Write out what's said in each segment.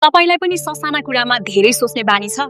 तपाईलाई पनि ससाना कुरामा धेरै सोच्ने बानी छ?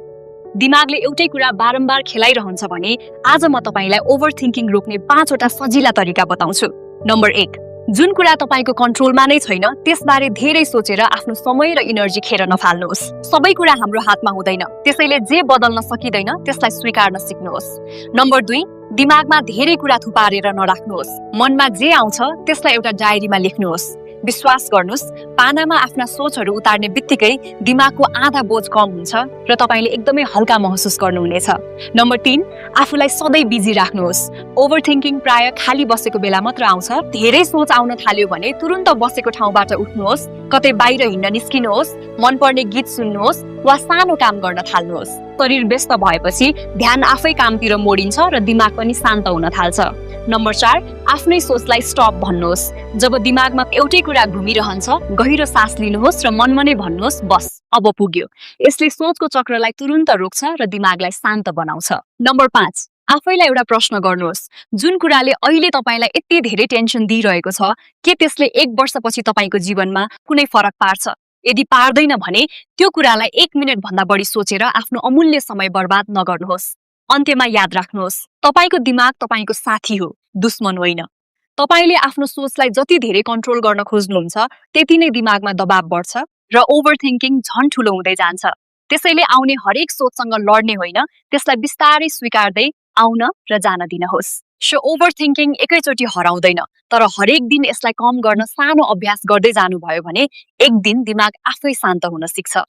दिमागले एउटै कुरा बारम्बार खेलाइरहन्छ भने आज म तपाईलाई ओभरथिंकिङ रोक्ने 5 वटा सजिला तरिका बताउँछु। नम्बर 1, जुन कुरा तपाईको कन्ट्रोलमा नै छैन त्यसबारे धेरै सोचेर आफ्नो समय र एनर्जी खेर नफाल्नुहोस्। सबै कुरा हाम्रो हातमा हुँदैन, त्यसैले जे बदल्न सकिदैन त्यसलाई स्वीकार्न सिक्नुहोस्। नम्बर 2, दिमागमा धेरै कुरा थुपारेर नराख्नुहोस्। मनमा जे आउँछ त्यसलाई एउटा डायरीमा लेख्नुहोस्। विश्वास गर्नुस्, पानामा आफ्ना सोचहरू उतार्ने बित्तिकै दिमागको आधा बोझ कम हुन्छ र तपाईले एकदमै हल्का महसुस गर्नुहुनेछ। नम्बर 3, आफूलाई सधैँ बिजी राख्नुहोस्। ओभरथिंकिङ प्राय खाली बसेको बेला मात्र आउँछ। धेरै सोच आउन थाल्यो भने तुरुन्त बसेको ठाउँबाट उठ्नुहोस्, कतै बाहिर हिँड्न निस्किनुहोस्, मनपर्ने गीत सुन्नुहोस् वा सानो काम गर्न थाल्नुहोस्। शरीर व्यस्त भएपछि ध्यान आफै कामतिर मोडिन्छ र दिमाग पनि शान्त हुन थाल्छ। नम्बर 4, आफ्नै सोचलाई स्टप भन्नुहोस्। जब दिमागमा एउटै कुरा घुमिरहन्छ, गहिरो सास लिनुहोस् र मनमनै भन्नुहोस्, बस अब पुग्यो। यसले सोचको चक्रलाई तुरुन्त रोक्छ र दिमागलाई शान्त बनाउँछ। नम्बर 5, आफैलाई एउटा प्रश्न गर्नुहोस्। जुन कुराले अहिले तपाईलाई यति धेरै टेन्सन दिइरहेको छ, के त्यसले 1 वर्षपछि तपाईको जीवनमा कुनै फरक पार्छ? यदि पार्दैन भने त्यो कुरालाई 1 मिनेट भन्दा बढी सोचेर आफ्नो अमूल्य समय बर्बाद नगर्नुहोस्। अन्त्यमा याद राख्नुहोस्, तपाईको दिमाग तपाईको साथी हो, दुश्मन होइन। तपाईले आफ्नो सोचलाई जति धेरै कन्ट्रोल गर्न खोज्नुहुन्छ त्यति नै दिमागमा दबाव बढ्छ र ओभरथिंकिङ झन् ठुलो हुँदै जान्छ। त्यसैले आउने हरेक सोचसँग लड्ने होइन, त्यसलाई बिस्तारै स्वीकार्दै आउन र जान दिनुहोस्। ओभरथिंकिङ एकैचोटि हराउँदैन, तर हरेक दिन यसलाई कम गर्न सानो अभ्यास गर्दै जानुभयो भने एक दिन दिमाग आफै शान्त हुन सिक्छ।